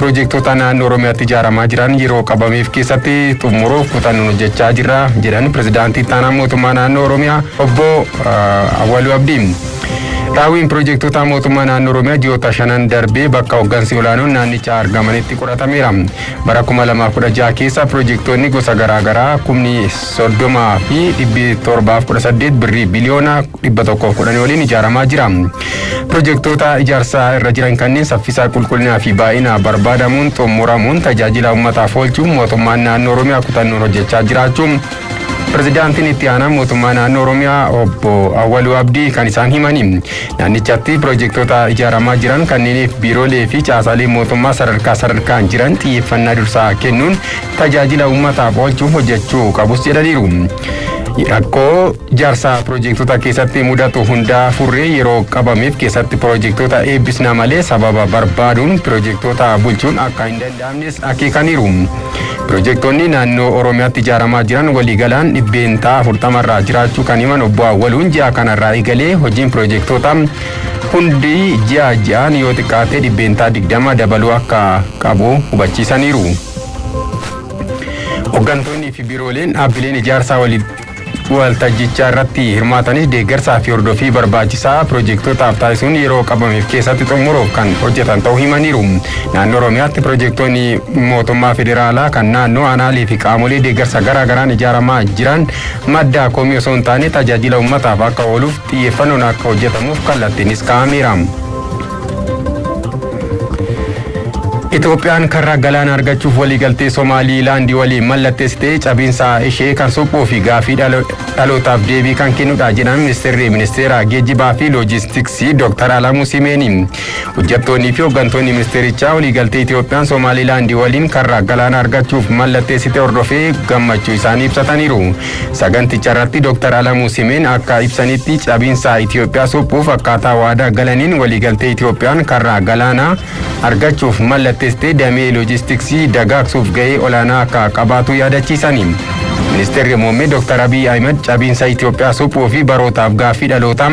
Piroojektota naannoo Oromiyaatti ijaaramaa jiran yeroo qabameef keessatti xumuruuf kutannoon hojjechaa jirra jedhan pirezidaantii itti aanaa mootummaa naannoo Oromiyaa obbo Awwaluu Abdii. Raawwiin piroojektota mootummaa naannoo Oromiyaa ji'oota shanan darbee bakka hoggansi olaanoon naannichaa argamanitti qoratameera. Bara 2016 keessa piroojektonni gosa garaagaraa kumni 30 fi 718 birrii biliyoona 110 waliin ijaaramaa jira. Pirojektoota ijaarsaa irra jiran kanneen saffisaa qulqullinaa fi baay'ina barbaadamuun xumuramuun tajaajila uummataaf oolchuuf mootummaan naannoo Oromiyaa kutannoon hojjechaa jiraachuun Pirezidaantiin itti aanaa mootummaa naannoo Oromiyaa obbo Awwaluu Abdii kan isaan himani. Naannichatti pirojektoota ijaaramaa jiran kanneeniif biiroolee fi caasaalee mootummaa sadarkaa sadarkaan jiran xiyyeeffannaa dursaa kennuun tajaajila uummataaf oolchuuf hojjechuu qabus jedhaniiru. Rakkoo ijaarsa pirojektoota keessatti mudatu hundaa furree yeroo qabameef keessatti pirojektoota eebbisna malee sababa barbaaduun pirojektoota bulchuun akka hin danda'amnes akeekaniiru. Pirojektoonni naannoo Oromiyaatti ijaaramaa jiran waliigalaan 40% irraa jiraachuu kan himan obbo Awwaluun ji'a kanarraa eegalee hojiin pirojektoota hundi ji'a ji'aan yoo xiqqaate 20% dabaluu akka qabu hubachiisaniiru. Hooggantoonni fi biirooleen dhaabbileen ijaarsaa waltajjichaa irratti hirmaatanis deeggarsaa fi hordoffii barbaachisaa piroojektootaaf taasisuun yeroo qabameef keessatti xumuruuf kan hojjetan ta'uu himaniiru. Naannoo Oromiyaatti piroojektonni mootummaa federaalaa kan naannoo aanaalee fi qaamolee deeggarsa garaa garaan ijaaramaa jiran madda komii osoo hin taane tajaajila uummataaf akka ooluuf xiyyeeffannoon akka hojjetamuuf kallattiinis kaa'ameera. Itoophiyaan karra galaana argachuuf waliigaltee Somaaliilaandii waliin mallatteessitee cabiinsa ishee kan suphuu fi gaafii dhalootaaf deebii kan kennudha jedhan ministeerri ministeera geejjibaa fi loojistiksii Dr. Alamuu Simeeni. Hojjettoonnii fi hooggantoonni ministeerichaa waliigaltee Itoophiyaan Somaaliilaandii waliin karra galaana argachuuf mallatteessite hordofee gammachuu isaanii ibsataniiru. Saganticha irratti Dr. Alamuu Simeen akka ibsanitti cabiinsa Itoophiyaa suphuuf akkaataa waadaa galaniin waliigaltee Itoophiyaan karra galaanaa argachuuf mallatteessite damee loojistiksii dagaagsuuf gahee olaanaa akka qabaatu yaadachiisani. Ministeerri muummee Dr. Abiy Ahmed cabiinsa Itoophiyaa suphuu fi barootaaf gaaffii dhalootaa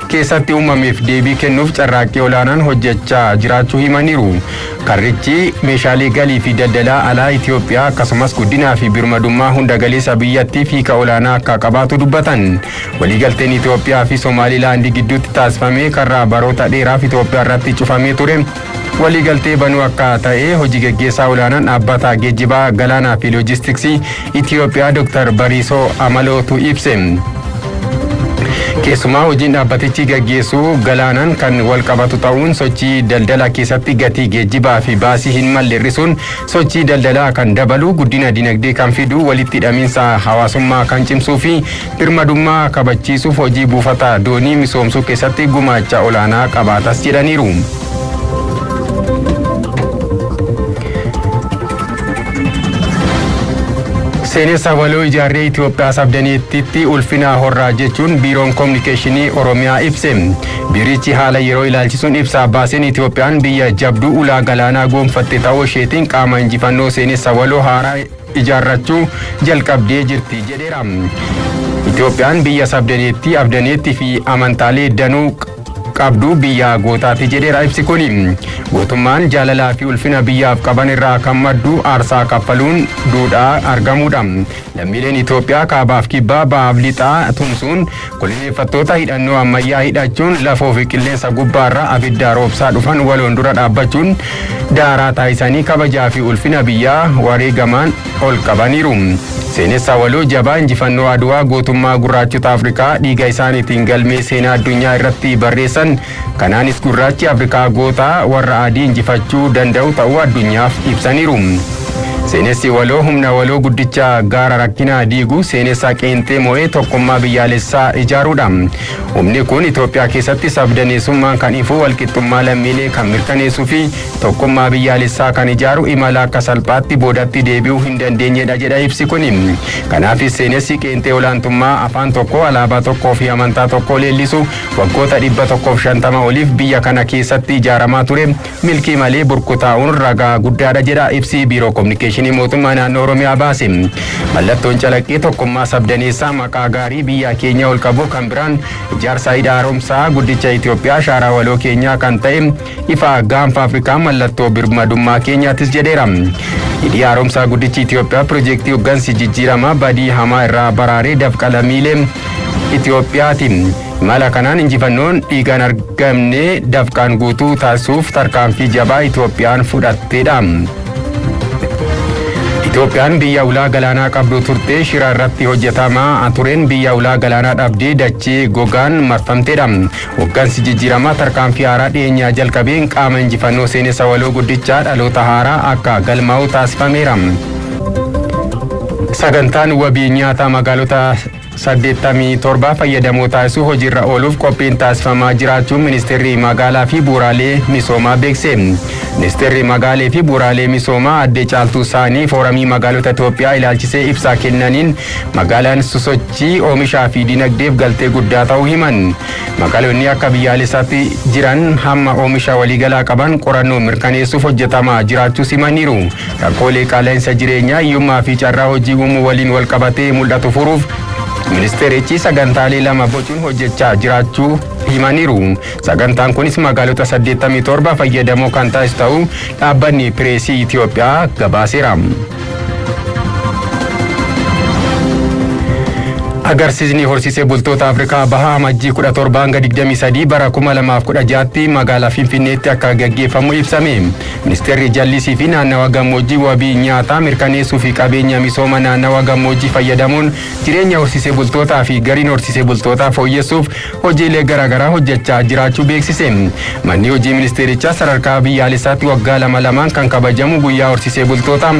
keessatti uumameef deebii kennuuf carraaqqii olaanaan hojjechaa jiraachuu himaniiru. Karrichi meeshaalee galii fi daldalaa alaa Itoophiyaa akkasumas guddinaa fi birmadummaa hunda galeessa biyyattiif hiika olaanaa akka qabaatu dubbatan. Waliigalteen Itoophiyaa fi Somaalilaandii gidduutti taasifamee karraa baroota dheeraaf Itoophiyaa irratti cufamee ture. Waliigaltee banuu akka ta'e hojii geggeessaa olaanaan dhaabbata geejjibaa galaanaa fi loojistiksii Itoophiyaa Dr. Bariisoo Amalootu ibse. Keessumaa hojiin dhaabbatichi gaggeessu galaanaan kan wal qabatu ta'uun sochii daldalaa keessatti gatii geejjibaa fi baasii hin malle hir'isuun sochii daldalaa kan dabalu guddina dinagdee kan fidu walitti hidhamiinsa hawaasummaa kan cimsuu fi birmadummaa kabachiisuuf hojii buufata doonii misoomsuu keessatti gumaacha olaanaa qabaatas jedhaniiru. Seenessa waloo ijaarree Itoophiyaa sabdaneettiitti ulfina horraa jechuun biiroon koominikeeshinii Oromiyaa ibse. Biirichi haala yeroo ilaalchisuun ibsa baaseen Itoophiyaan biyya jabduu ulaa galaanaa goonfatte ta'uu isheetiin qaama injifannoo seenessa waloo haaraa ijaarrachuu jalqabdee jirti jedheera. Itoophiyaan biyya sabdaneettii, abdaneettii fi amantaalee danuu qabdu biyya gootaati jedheera ibsi kuni. Gootummaan jaalalaa fi ulfina biyyaaf qaban irraa kan maddu aarsaa kaffaluun duudhaa argamudha. Lammiileen Itoophiyaa kaabaaf kibbaa bahaaf lixaa tumsuun koloneeffattoota hidhannoo ammayyaa hidhachuun lafoo fi qilleensa gubbaarra abidda roobsaa dhufan waloon dura dhaabbachuun daaraa taasisanii kabajaa fi ulfina biyyaa wareegamaan ol qabaniiru. Seenessa waloo jabaa injifannoo Aduwaa gootummaa gurraachota Afrikaa dhiiga isaaniitiin galmee seenaa addunyaa irratti barreessan kanaanis gurraachi Afrikaa gootaa warra adii injifachuu danda'u ta'uu addunyaaf ibsaniiru. Seenessi waloo humna waloo guddicha gaara rakkinaa diigu seenessa qeenxee mo'ee tokkummaa biyyaalessaa ijaaruudha. Humni kun Itoophiyaa keessatti sabdaneessummaan kan ifu walqixxummaa lammiilee kan mirkaneessuu fi tokkummaa biyyaalessaa kan ijaaru imala akka salphaatti boodatti deebi'uu hin dandeenyedha jedha ibsi kuni. Kanaafis seenessi qeenxee olaantummaa afaan tokko alaabaa tokkoo fi amantaa tokko leellisu waggoota 150 oliif biyya kana keessatti ijaaramaa ture milkii malee burkutaa'uun ragaa guddaadha jedha ibsi biiroo kominikeeshinii. Kominikeeshinii Mootummaa Naannoo Oromiyaa baase. Mallattoon calaqqee tokkummaa sabdaneessaa maqaa gaarii biyya keenya ol qabu kan biraan ijaarsa hidha haaromsaa guddicha Itoophiyaa ashaaraa waloo keenyaa kan ta'e ifa gaanfa Afrikaa mallattoo birmadummaa keenyaatis jedheera. Hidhi haaromsaa guddichi Itoophiyaa pirojektii hoggansi jijjiiramaa badii hamaa irraa baraaree dafqa lammiilee Itoophiyaati. Imala kanaan injifannoon dhiigaan argamne dafqaan guutuu taasisuuf tarkaanfii jabaa Itoophiyaan fudhatteedha. Itoophiyaan biyya ulaa galaanaa qabdu turte shira irratti hojjetamaa tureen biyya ulaa galaanaa dhabdee dachee gogaan marfamteedha. Hoggansi jijjiiramaa tarkaanfii haaraa dhiyeenyaa jalqabeen qaama injifannoo seenessa waloo guddichaa dhaloota haaraa akka galmaa'u taasifameera. Sagantaan wabii nyaataa magaalota 87 fayyadamoo taasisuu hojiirra ooluuf qophiin taasifamaa jiraachuu ministeerri magaalaa fi bu'uuraalee misoomaa beekse. Ministeerri magaalee fi bu'uuraalee misoomaa aadde Caaltuu Saanii fooramii magaalota Itoophiyaa ilaalchisee ibsaa kennaniin magaalaan sosochii oomishaa fi dinagdeef galtee guddaa ta'uu himan. Magaalonni akka biyyaalessaatti jiran hamma oomisha waliigalaa qaban qorannoo mirkaneessuuf hojjetamaa jiraachuus himaniiru. Rakkoolee qaala'insa jireenyaa, hiyyummaa fi carraa hojii uumuu waliin wal qabatee mul'atu furuuf ministeerichi sagantaalee lama bocuun hojjechaa jiraachuu himaniiru. Sagantaan kunis magaalota 87 fayyadamoo kan taasisu ta'uu dhaabbanni pireesii Itoophiyaa gabaaseera. Agarsiisni horsiisee bultoota Afrikaa Bahaa Amajjii 17 hanga 23 bara 2016tti magaalaa Finfinneetti akka gaggeeffamu ibsame. Ministeerri Jallisii fi naannawa gammoojjii wabii nyaataa mirkaneessuu fi qabeenya misooma naannawa gammoojjii fayyadamuun jireenya horsiisee bultootaa fi gariin horsiisee bultootaa fooyyessuuf hojiilee garaagaraa hojjechaa jiraachuu beeksise. Manni hojii ministeerichaa sadarkaa biyyaalessaatti waggaa lama lamaan kan kabajamu guyyaa horsiisee bultootaa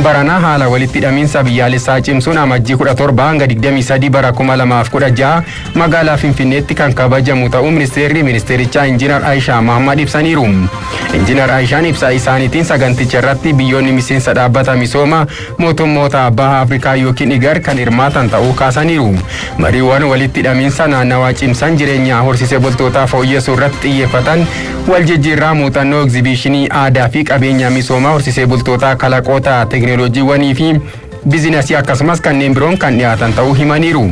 baranaa haala walitti hidhamiinsa biyyaalessaa cimsuun Amajjii 17 hanga 23 bara 2016 magaalaa Finfinneetti kan kabajamu ta'uu ministeerri ministeerichaa Injiinar Ayishaa Mahammad ibsaniiru. Injiinar Ayishaan ibsa isaaniitiin saganticha irratti biyyoonni miseensa dhaabbata misooma mootummoota baha Afrikaa yookiin IGAD kan hirmaatan ta'uu kaasaniiru. Mariiwwan walitti hidhamiinsa naannawaa cimsan jireenya horsiisee bultootaa fooyyessuu irratti xiyyeeffatan wal jijjiirraa muuxannoo egzibiishinii aadaa fi qabeenya misoomaa horsiisee bultootaa kalaqoota teekinooloojiiwwanii fi bizinasii akkasumas kanneen biroon kan dhiyaatan ta'uu himaniiru.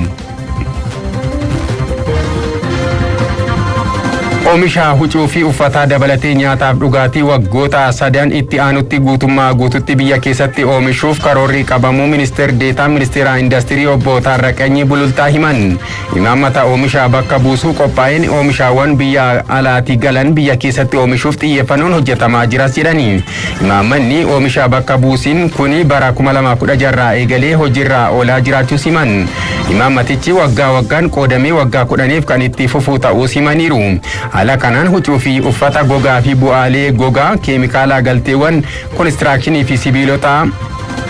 Oomisha huccuu fi uffataa dabalatee nyaataaf dhugaatii waggoota sadan itti aanutti guutummaa guututti biyya keessatti oomishuuf karoorri qabamuu ministeer deetaan ministeera indastirii obbo Taarraqanyii Bulultaa himan. Imaammata oomisha bakka buusuu qophaa'een oomishaawwan biyya alaatii galan biyya keessatti oomishuuf xiyyeeffannoon hojjetamaa jiras jedhani. Imaammanni oomisha bakka buusiin kuni bara 2016 irraa eegalee hojiirra oolaa jiraachuus himan. Imaammatichi waggaa waggaan qoodamee waggaa kudhaniif kan itti fufuu ta'uus himaniiru. Haala kanaan huccuu fi uffata gogaa fi bu'aalee gogaa, keemikaalaa, galteewwan konistiraakshinii fi sibiilota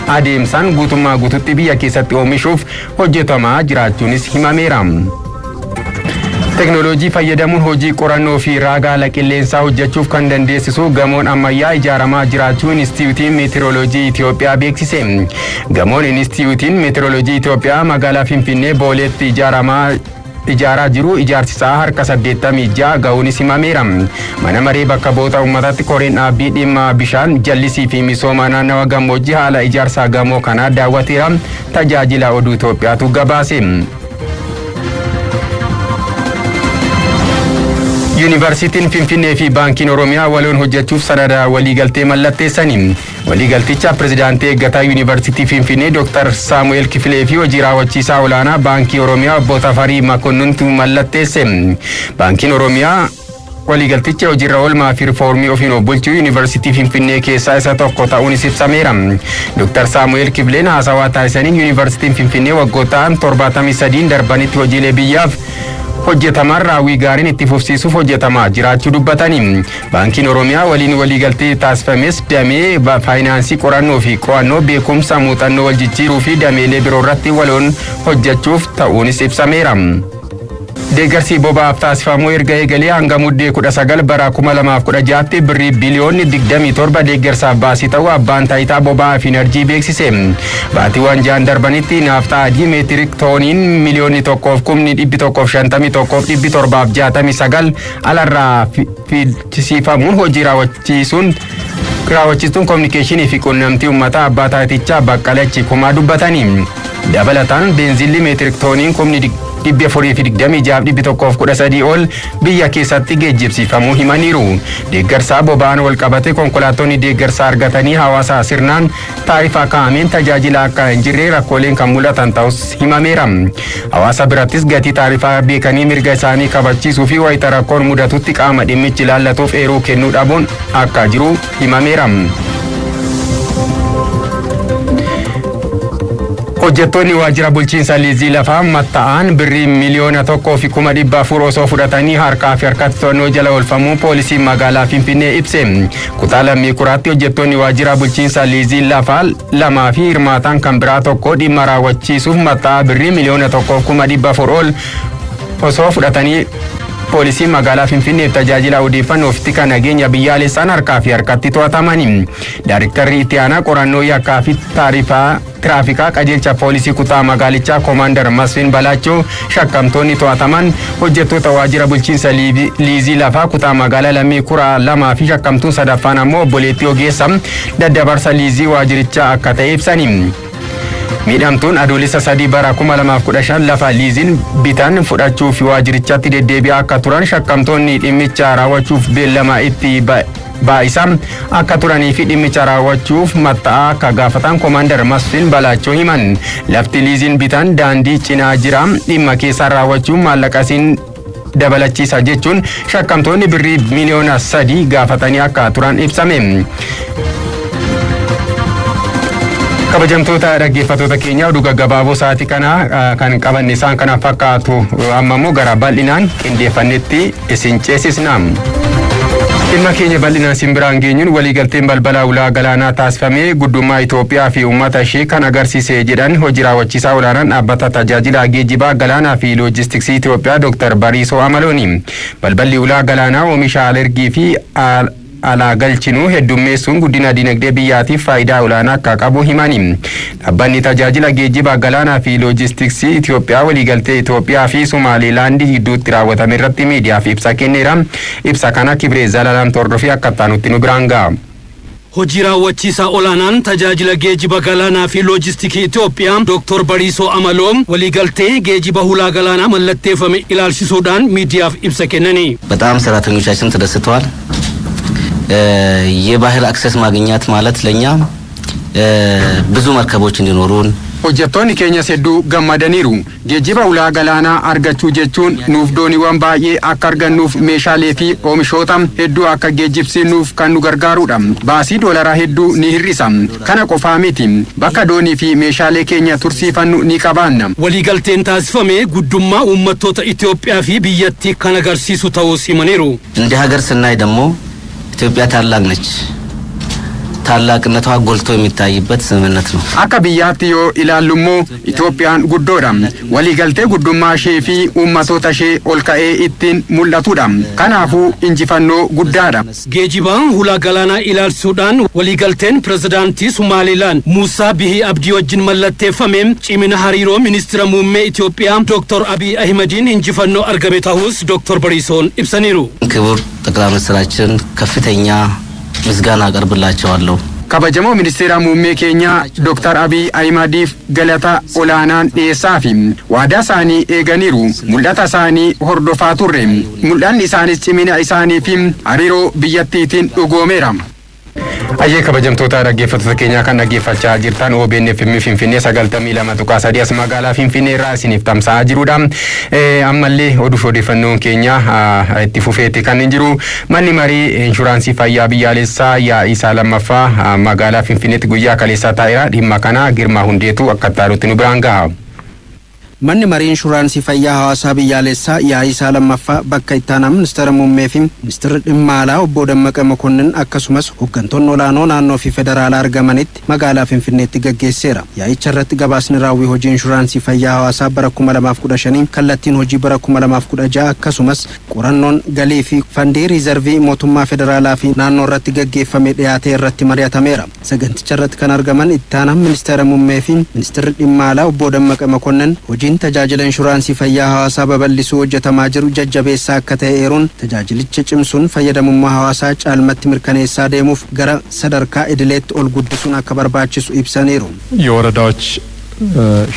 adeemsaan guutummaa guututti biyya keessatti oomishuuf hojjetamaa jiraachuunis himameera. Teknooloojii fayyadamuun hojii qorannoo fi raaga haala qilleensaa hojjechuuf kan dandeessisu gamoon ammayyaa ijaaramaa jiraachuu Inistiitiyuutiin Meetirooloojii Itoophiyaa beeksise. Gamoon Inistiitiyuutiin Meetirooloojii Itoophiyaa magaalaa Finfinnee Booleetti ijaaramaa ijaaraa jiru ijaarsi isaa harka 86 ga'uunis himameera. Mana maree bakka bu'oota uummataatti koreen dhaabbii dhimma bishaan jallisii fi misooma naannawa gammoojjii haala ijaarsa gamoo kanaa daawwateera. Tajaajila oduu Itoophiyaatu gabaase. Yuunivarsiitiin Finfinnee fi Baankiin Oromiyaa waloon hojjechuuf sanada waliigaltee mallatteessani. Waliigalticha pirezidaantii eeggataa Yuunivarsiitii Finfinnee Dr. Saamu'eel Kifilee fi hojii raawwachiisaa olaanaa Baankii Oromiyaa obbo Tafarii Makonnuntu mallatteesse. Baankiin Oromiyaa waliigalticha hojiirra oolmaa fi rifoormii ofiin of bulchuu Yuunivarsiitii Finfinnee keessaa isa tokko ta'uunis ibsameera. Dr. Saamu'eel Kifileen haasawaa taasisaniin Yuunivarsiitiin Finfinnee waggoottaan 73 darbanitti hojiilee biyyaaf hojjetaman raawwii gaariin itti fufsiisuuf hojjetamaa jiraachuu dubbatani. Baankiin Oromiyaa waliin waliigaltee taasifames damee faayinaansii qorannoo fi qo'annoo beekumsa muuxannoo wal jijjiiruu fi dameelee biroo irratti waloon hojjechuuf ta'uunis ibsameera. Deeggarsi boba'aaf taasifamu erga eegalee hanga Muddee 19 bara 2016tti birrii biliyoonni 27 deeggarsaaf baasii ta'uu abbaan taayitaa boba'aa fi inarjii beeksise. Baatiiwwan ja'an darbanitti naafxaa adii meetirik tooniin miliyoonni tokkoof kumni 151 fi 769 alarraa fichisiifamuun hojii raawwachiisuun Raawwachiistuun Kominikeeshinii fi Quunnamtii Uummataa Abbaa Taayitichaa Baqqalachi Kumaa dubbatanii. Dabalataan beenziilli meetirik tooniin kumni 426,113 ol biyya keessatti geejjibsiifamuu himaniiru. Deeggarsaa boba'aan wal qabate konkolaattonni deeggarsa argatanii hawaasa sirnaan taarifa kaa'ameen tajaajila akka hin jirre rakkooleen kan mul'atan ta'us himameera. Hawaasa birattis gatii taarifaa beekanii mirga isaanii kabachiisuu fi wayita rakkoon mudatutti qaama dhimmichi ilaallatuuf eeruu kennuu dhabuun akka jiru himameera. Hojjettoonni waajjira bulchiinsa liizii lafaa matta'aan birrii 1,400,000 osoo fudhatanii harkaa fi harkatti to'annoo jala oolfamuu poolisiin magaalaa Finfinnee ibse. Kutaa Lammii Kuraatti hojjettoonni waajjira bulchiinsa liizii lafaa lamaa fi hirmaataan kan biraa tokko dhimma raawwachiisuuf matta'aa birrii 1,400,000 ol osoo fudhatanii poolisiin magaalaa Finfinneef tajaajila odeeffannoo fi tika nageenya biyyaalessaan harkaa fi harkatti to'atamani. Daariktarri itti aanaa qorannoo yakkaa fi taarifaa tiraafikaa qajeelcha poolisii kutaa magaalichaa Koomaandar Masfin Balaachoo shakkamtoonni to'ataman hojjettoota waajjira bulchiinsa liizii lafaa kutaa magaalaa Lammii Kuraa lamaa fi shakkamtuun sadaffaan ammoo obboleettii ogeessa daddabarsa liizii waajjirichaa akka ta'e ibsani. Miidhamtuun Adoolessa 3 bara 2015 lafa liiziin bitan fudhachuuf waajjirichatti deddeebi'aa akka turan shakkamtoonni dhimmicha raawwachuuf beellama itti baay'isaa akka turanii fi dhimmicha raawwachuuf matta'aa akka gaafatan Koomaandar Masfin Balaachoo himan. Lafti liiziin bitan daandii cinaa jira, dhimma keessaan raawwachuun maallaqa isin dabalachiisa jechuun shakkamtoonni birrii 3 miliyoona gaafatanii akka turan ibsame. Kabajamtoota dhaggeeffattoota keenya, oduu gaggabaaboo sa'aatii kana kan qabanne isaan kana fakkaatu. Amma immoo gara bal'inaan qindeeffannetti isin ceesisna. Dhimma keenya bal'inaan isin biraan geenyuun, waliigalteen balbala ulaa galaanaa taasifamee guddummaa Itoophiyaa fi uummata ishee kan agarsiise jedhan hojii raawwachiisaa olaanaan dhaabbata tajaajila geejjibaa galaanaa fi loojistiksii Itoophiyaa Dr. Bariisoo Amalooni. Balballi ulaa galaanaa oomisha alergii fi alaa galchinuu heddummeessuun guddina dinagdee biyyaatiif faayidaa olaanaa akka qabu himani. Dhaabbanni tajaajila geejjibaa galaanaa fi loojistiksii Itoophiyaa waliigaltee Itoophiyaa fi Somaalilaandii gidduutti raawwatame irratti miidiyaaf ibsa kenneera. Ibsa kana Kibree Zalaalam hordofii akka taanutti nu biraan ga'a. Hojii raawwachiisaa olaanaan tajaajila geejiba galaanaa fi loojistikii Itoophiyaa Dr. Bariisoo Amaloo waliigaltee geejiba hulaa galaanaa mallatteeffame ilaalchisuudhaan miidiyaaf ibsa kennani. በጣም ሰራተኞቻችን ተደስተዋል። የባህር access ማግኘት ማለት ለኛ ብዙ መርከቦች እንዲኖሩን Hojjettoonni keenyas hedduu gammadaniiru. Geejjiba ulaa galaanaa argachuu jechuun nuuf dooniiwwan baay'ee akka argannuuf, meeshaalee fi oomishoota hedduu akka geejjibsiinuuf kan nu gargaarudha. Baasii doolaraa hedduu ni hir'isa. Kana qofaa miti. Bakka doonii fi meeshaalee keenya tursiifannu ni qabaanna. Waliigalteen taasifame guddummaa uummattoota Itoophiyaa fi biyyattii kan agarsiisu ta'uus himaniiru. እንደ ሀገር ስናይ ደግሞ ኢትዮጵያ ታላቅ ነች። ታላቅነቷ ጎልቶ የሚታይበት ስምምነት ነው። Akka biyyaatti yoo ilaallu immoo Itoophiyaan guddoodha. Waliigaltee guddummaa ishee fi uummatoota ishee ol ka'ee ittiin mul'atudha. Kanaafuu injifannoo guddaadha. Geejiba hulaa galaanaa ilaalchisuudhaan waliigalteen pirezidaantii Sumaalilaan Muusaa Bihii Abdii wajjin mallatteeffame cimina hariiroo ministira muummee Itoophiyaa Dr. Abiy Ahimadiin injifannoo argame ta'us Dr. Bariisoon ibsaniiru. ክቡር ጠቅላይ ሚኒስትራችን ከፍተኛ ምስጋና አቀርብላቸዋለሁ። Kabajamoo ministeera muummee keenyaa Dr. Abiy Ahimadiif galata olaanaan dhiyeessaa fi waadaa isaanii eeganiiru. Mul'ata isaanii hordofaa turre. Mul'anni isaanis cimina isaanii fi hariiroo biyyattiitiin dhugoomeera. Ayyee, kabajamtoota dhaggeeffattoota keenyaa, kan dhaggeeffachaa jirtan OBN FM Finfinnee 92.3 as magaalaa Finfinnee irraa isiniif tamsa'aa jirudha. Ammallee oduuf odeeffannoon keenya itti fufeetti kan hin jiru. Manni marii inshuraansii fayyaa biyyaalessaa yaa'ii isaa lammaffaa magaalaa Finfinneetti guyyaa kaleessaa taa'eera. Dhimma kana Girmaa Hundeetu akka itti nu biraan gaha. Manni marii inshuraansii fayyaa hawaasaa biyyaalessaa yaa'ii isaa lammaffaa bakka itti aanaa ministeera muummee fi ministeerri dhimma alaa obbo Dammaqa Mokonnin akkasumas hooggantoonni olaanoo naannoo fi federaalaa argamanitti magaalaa Finfinneetti gaggeesseera. Yaa'icha irratti gabaasni raawwii hojii inshuraansii fayyaa hawaasaa bara 2015, kallattiin hojii bara 2016, akkasumas qorannoon galii fi fandii riizarvii mootummaa federaalaa fi naannoo irratti gaggeeffame dhiyaatee irratti mari'atameera. Saganticha irratti kan argaman itti aanaa ministeera muummee fi ministeerri dhimma alaa obbo Dammaqa Mokonnin hojiin Hojiin tajaajila inshuraansii fayyaa hawaasaa babal'isuu hojjetamaa jiru jajjabeessaa akka ta'e eeruun, tajaajilicha cimsuun fayyadamummaa hawaasaa caalmatti mirkaneessaa deemuuf gara sadarkaa idileetti ol guddisuun akka barbaachisu ibsaniiru. የወረዳዎች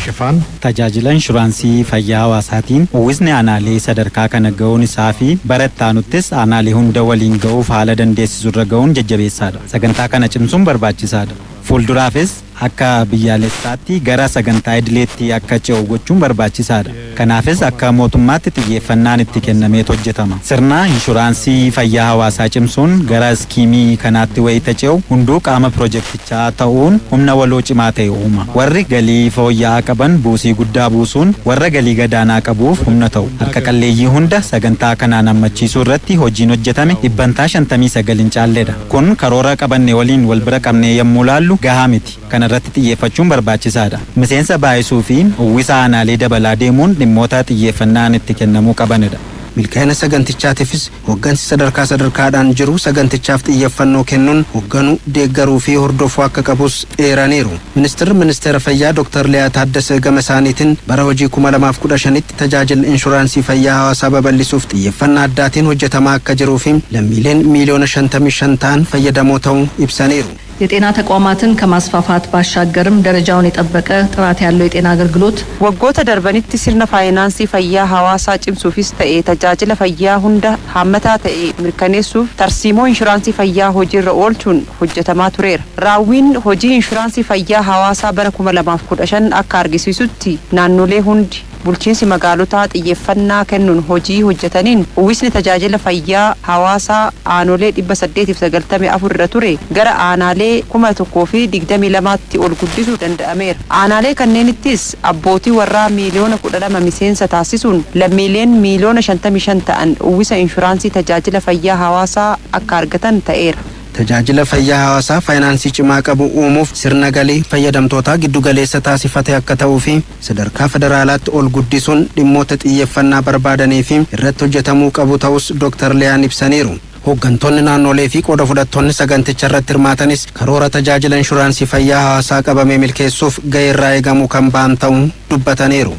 ሽፋን Tajaajila inshuraansii fayyaa hawaasaatiin uwwisni aanaalee sadarkaa kana ga'uun isaa fi bara itti aanuttis aanaalee hunda waliin ga'uuf haala dandeessisu irra ga'uun jajjabeessaadha. Sagantaa kana cimsuun barbaachisaadha. Fuulduraafis akka biyyaalessaatti gara sagantaa idileetti akka ce'u gochuun barbaachisaadha. Kanaafis akka mootummaatti xiyyeeffannaan itti kennameet hojjetama. Sirna inshuraansii fayyaa hawaasaa cimsuun gara iskiimii kanaatti wayita ce'u hunduu qaama pirojektichaa ta'uun humna waloo cimaa ta'e uuma. Warri galii fooyya'aa qaban buusii guddaa buusuun warra galii gadaanaa qabuuf humna ta'u. Harka qalleeyyii hunda sagantaa kanaan hammachiisuu irratti hojiin hojjetame 59% hin caalledha. Kun karoora qabanne waliin wal bira qabnee yommuu laallu gahaa miti. Kana irratti xiyyeeffachuun barbaachisaadha. Miseensa baay'isuu fi uwwisa aanaalee dabalaa deemuun dhimmoota xiyyeeffannaan itti kennamuu qabanidha. Milkaa'ina sagantichaatiifis hooggansi sadarkaa sadarkaadhaan jiru sagantichaaf xiyyeeffannoo kennuun hoogganuu, deeggaruu fi hordofuu akka qabus eeraniiru. Ministeerri Ministeera Fayyaa Dr. Liyaa Taaddasee gama isaaniitiin bara hojii 2015tti tajaajila inshuraansii fayyaa hawaasaa babal'isuuf xiyyeeffannaa addaatiin hojjetamaa akka jiruu fi lammiileen miiliyoona 55 ta'an fayyadamoo ta'uu ibsaniiru. የጤና ተቋማትን ከማስፋፋት ባሻገርም ደረጃውን የጠበቀ ጥራት ያለው የጤና አገልግሎት Waggoota darbanitti sirna faayinaansii fayyaa hawaasaa cimsuufis ta'e tajaajila fayyaa hunda haammataa ta'e mirkaneessuuf tarsiimoo inshuraansii fayyaa hojiirra oolchuun hojjetamaa tureera. Raawwiin hojii inshuraansii fayyaa hawaasaa bara 2015 akka argisiisutti, naannolee hundi, bulchiinsi magaalotaa xiyyeeffannaa kennuun hojii hojjetaniin uwwisni tajaajila fayyaa hawaasaa aanolee 894 irra ture gara aanaalee 1022tti ol guddisuu danda'ameera. Aanaalee kanneenittis abbootii warraa miiliyoona 12 miseensa taasisuun lammiileen miiliyoona 55 ta'an uwwisa inshuraansii tajaajila fayyaa hawaasaa akka argatan ta'eera. Tajaajila fayyaa hawaasaa faayinaansii cimaa qabu uumuuf sirna galii fayyadamtootaa giddugaleessa taasifate akka ta'uu fi sadarkaa federaalaatti ol guddisuun dhimmoota xiyyeeffannaa barbaadanii fi irratti hojjetamuu qabu ta'us Dr. Liyaan ibsaniiru. Hooggantoonni naannolee fi qooda fudhattoonni saganticha irratti hirmaatanis karoora tajaajila inshuraansii fayyaa hawaasaa qabame milkeessuuf gahee irraa eegamu kan ba'an ta'uu dubbataniiru.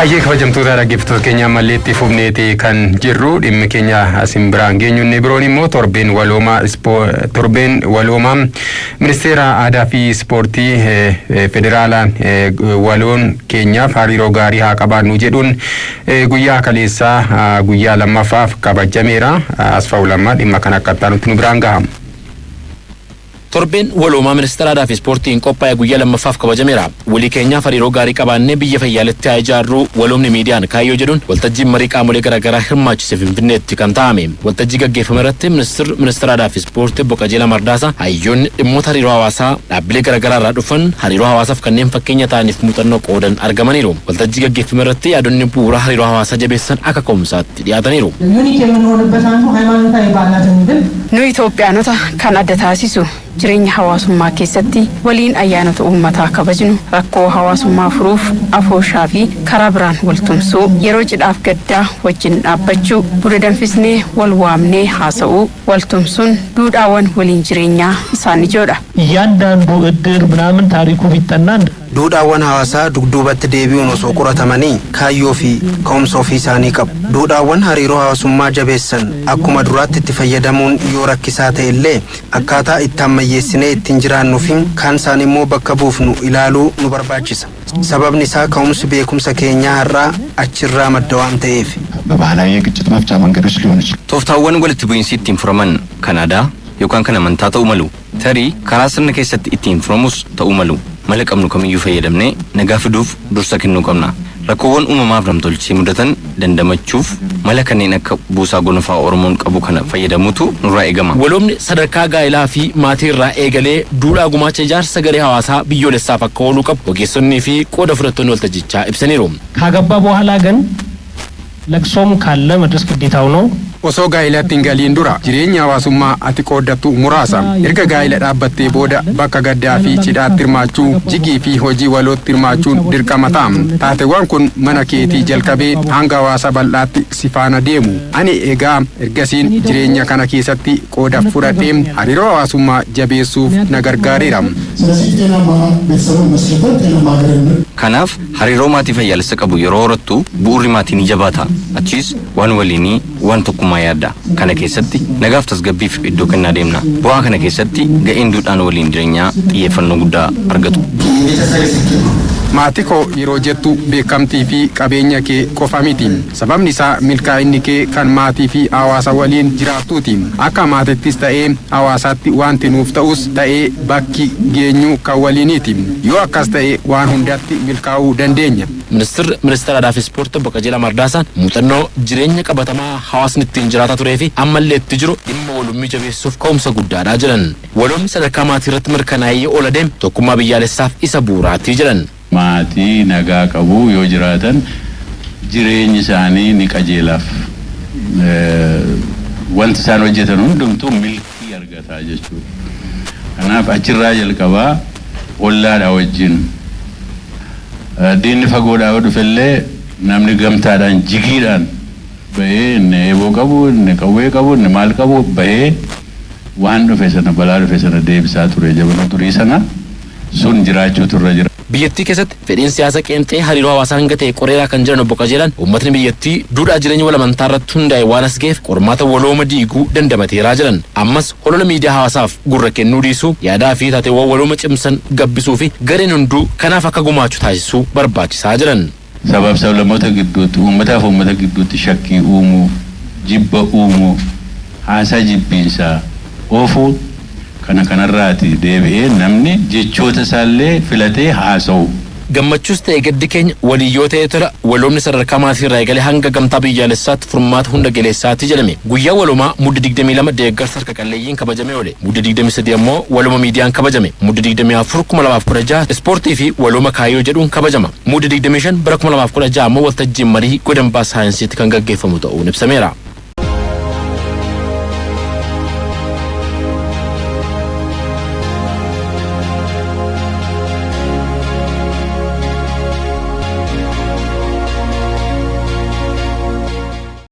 Hayyee, kabajamtoota dhaggeeffattoota keenya, ammallee itti fufneeti kan jirru. Dhimmi keenya asin biraan geenyu inni biroon immoo torbeen waloomaa Ministeera Aadaa fi Ispoortii Federaalaa "Waloon keenyaaf hariiroo gaarii haa qabaannu" jedhuun guyyaa kaleessaa guyyaa lammaffaaf kabajameera. Asfaa'u Lammaa dhimma kana akka nutti nu biraan gaha. Torbeen waloomaa Ministeera Aadaa fi Ispoortiin qophaa'e guyyaa lammaffaaf kabajameera. Walii keenyaaf hariiroo gaarii qabaannee biyya fayyaaletti haa ijaarru, waloomni miidiyaan kaayyoo jedhuun waltajjiin marii qaamolee garaagaraa hirmaachise Finfinneetti kan taa'ame. Waltajjii gaggeeffame irratti ministeerri Ministeera Aadaa fi Ispoortii Obbo Qajeelaa Mardaasaa, hayyoonni dhimmoota hariiroo hawaasaa dhaabbilee garaagaraa irraa dhufan, hariiroo hawaasaaf kanneen fakkeenya ta'aniif muuxannoo qoodan argamaniiru. Waltajjii gaggeeffame irratti yaadonni bu'uura hariiroo hawaasaa jabeessan akka ka'umsaatti dhiyaataniiru. Unique የምንሆንበት አንዱ ሃይማኖታዊ በዓላትን ግን Nu Itoophiyaanota kan adda taasisu jireenya hawaasummaa keessatti waliin ayyaanota uummataa kabajnu, rakkoo hawaasummaa furuuf afooshaa fi karaa biraan wal tumsuu, yeroo cidhaaf gaddaa wajjin dhaabbachuu, buna danfisnee wal waamnee haasa'uu, wal tumsuun duudhaawwan waliin jireenyaa isaan ijoodha. እያንዳንዱ እድር ምናምን ታሪኩ ቢጠና Duudhaawwan hawaasaa dugduubatti deebi'uun osoo qoratamanii kaayyoo fi ka'umsa ofii isaanii qabu. Duudhaawwan hariiroo hawaasummaa jabeessan akkuma duraatti itti fayyadamuun yoo rakkisaa ta'e illee, akkaataa itti ammayyeessinee ittiin jiraannuu fi kaan isaan immoo bakka buufnu ilaaluu nu barbaachisa. Sababni isaa ka'umsi beekumsa keenyaa har'aa achirraa madda waan ta'eef. በባህላዊ የግጭት መፍቻ መንገዶች ሊሆን ይችላል። Tooftaawwan walitti bu'iinsi ittiin furaman kan aadaa yookaan kan amantaa ta'uu malu. Tarii karaa sirna keessatti ittiin furamus ta'uu malu. Mala qabnu kamiyyuu fayyadamnee nagaa fiduuf dursa kennuu qabna. Rakkoowwan uumamaaf namtolchee mudatan dandamachuuf mala kanneen akka buusaa gonfaa Oromoon qabu kana fayyadamuutu nurraa eegama. Waloomni sadarkaa gaa'elaa fi maatii irraa eegalee duudhaa gumaacha ijaarsa garee hawaasaa biyyoolessaaf akka ooluu qabu ogeessonnii fi qooda fudhattoonni waltajjichaa ibsaniiru. ካገባ በኋላ ግን ለቅሶም ካለ መድረስ ግዴታው ነው። Osoo gaa'ilatti hin galiin dura jireenya hawaasummaa ati qooddattu muraasa. Erga gaa'ila dhaabbattee booda bakka gaddaa fi cidhaatti hirmaachuu, jigii fi hojii walootti hirmaachuun dirqama ta'a. Taateewwan kun mana keetii jalqabee hanga hawaasa bal'aatti si faana deemu. Ani egaa ergasiin jireenya kana keessatti qooda fudhadhee hariiroo hawaasummaa jabeessuuf na gargaareera. ስለዚህ ጤናማ ቤተሰብን መስርተን ጤናማ ሀገርን Kanaaf hariiroo maatii fayyaalessa qabu yeroo horattu bu'uurri maatii ni jabaata. Achiis waan waliinii waan tokkummaa yaadda. Kana keessatti nagaaf tasgabbiif iddoo kennaa deemna. Bu'aa kana keessatti ga'een duudhaan waliin jireenyaa xiyyeeffannoo guddaa argatu. Maatii koo yeroo jettu beekamtii fi qabeenya kee qofa miti. Sababni isaa milkaa'inni kee kan maatii fi hawaasa waliin jiraattuuti. Akka maatittis ta'ee hawaasaatti wanti nuuf ta'us ta'ee bakki geenyu kan waliiniiti. Yoo akkas ta'e waan hundatti milkaa'uu dandeenya. Ministeerri Ministeera Aadaa fi Ispoortii Obbo Qajeelaa Mardaasaan muuxannoo jireenya qabatamaa hawaasni ittiin jiraataa turee fi ammallee itti jiru dhimma waloomii jabeessuuf ka'umsa guddaadha jedhan. Waloomni sadarkaa maatii irratti mirkanaa'ee ol adeeme tokkummaa biyyaalessaaf isa bu'uuraati jedhan. Maatii nagaa qabu yoo jiraatan jireenyi isaanii ni qajeelaaf. Wanti isaan hojjetan hundumtuu milkii argataa jechuudha. Kanaaf achirraa jalqabaa ollaadha wajjin. Diinni fagoodhaa yoo dhufellee namni gamtaadhaan jigiidhaan bahee, inni eeboo qabu, inni qawwee qabu, inni maal qabu bahee waan dhufe sana, balaa dhufe sana deebisaa ture jabana durii sana sun jiraachuutu irra jira. Biyyattii keessatti fedhiin siyaasa qeenxee hariiroo hawaasaa hanga ta'e qoreeraa kan jiran Obbo Qajeelaan, uummatni biyyattii duudhaa jireenya wal amantaa irratti hundaa'e waan as ga'eef qormaata walooma diiguu dandamateeraa jiran. Ammas holola miidiyaa hawaasaaf gurra kennuu dhiisuu, yaadaa fi taateewwan walooma cimsan gabbisuu fi gareen hunduu kanaaf akka gumaachu taasisuu barbaachisaa jiran. Sabaaf sablammoota gidduutti, uummataaf uummata gidduutti shakkii uumuu, jibba uumuu, haasaa jibbiinsaa oofuu kana kanarraati deebi'ee namni jechoota isaallee filatee haasa'u. Gammachuus ta'e gaddi keenya walii yoo ta'e tola. Waloomni sadarkaa maatii irraa eegalee hanga gamtaa biyyaalessaatti furmaata hunda galeessaatti jedhame. Guyyaa waloomaa Mudde 22 deeggarsa harka qalleeyyiin kabajamee oole. Mudde 23 ammoo walooma miidiyaan kabajame. Mudde 24 2016 ispoortii fi walooma kaayyoo jedhuun kabajama. Mudde 25 bara 2016 ammoo waltajjiin marii godambaa saayinsiitti kan gaggeeffamu ta'uun ibsameera.